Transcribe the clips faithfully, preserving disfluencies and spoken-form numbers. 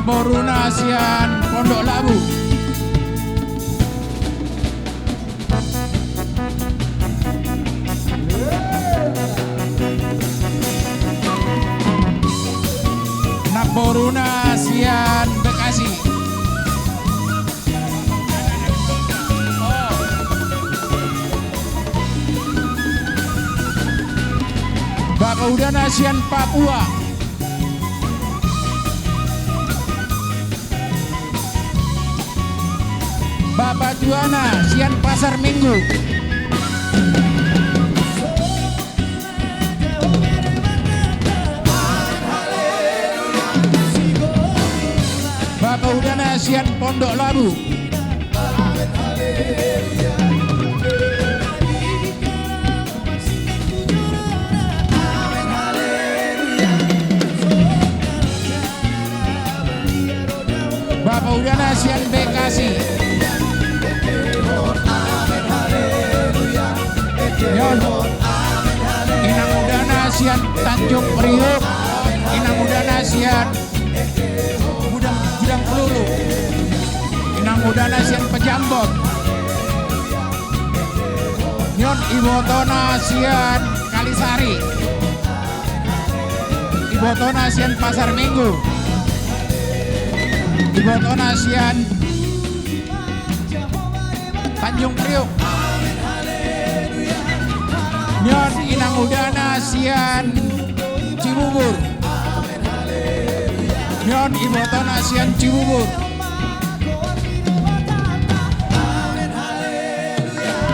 Boruna sian Pondok Labu. Namboruna sian Bekasi. Bapaudana sian Papua. Bapatuana sian Pasar Minggu. Bapaudana sian Pondok Labu. Bapaudana sian Bekasi. Yon. Inangudana sian Tanjung Priuk. Inangudana sian Gudang, Gudang Peluru. Inangudana sian Pejambon. Yon ibotona sian Kalisari. Ibotona sian Pasar Minggu. Ibotona sian Tanjung Priuk. Yon inangudana sian Cibubur. Yon ibotona sian Cibubur.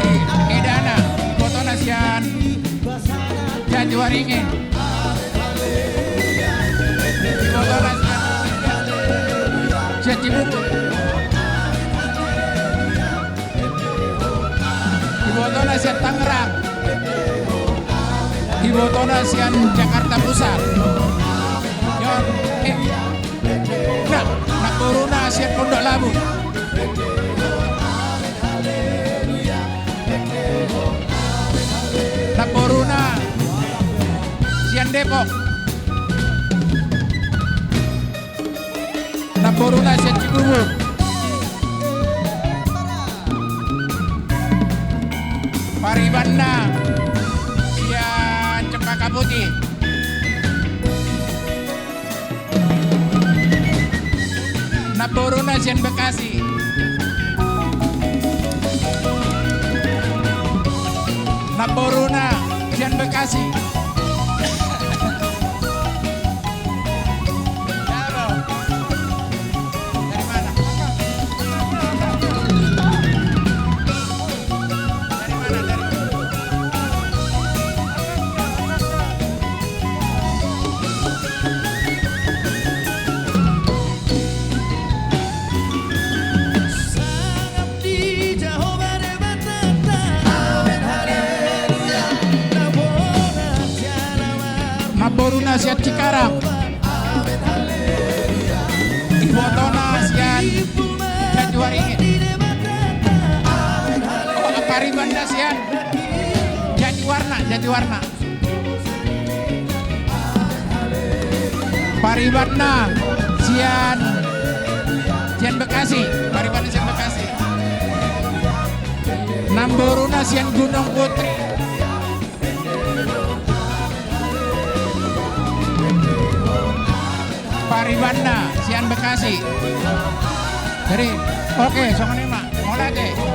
I-, edana, ibotona sian Jatiwaringin. Ibotona sian Cibubur. Ibotona sian Tangerang. Ibotona sian Jakarta Pusat. Yon, eh. Nah, namboruna sian Pondok Labu. Namboruna sian Depok. Namboruna sian Cibubur. Paribanna sian Cempaka Putih. Namboruna sian Bekasi. Namboruna sian Bekasi. Namboruna sian Cikarang. Ibotona sian Jatiwaringin. Oh, paribanna sian Jatiwarna, Jatiwarna. Paribanna sian, sian Bekasi, paribanna sian Bekasi. Namboruna sian Gunung Putri. Paribanna sian Bekasi. Jadi, oke, songon i ma. Mauliate.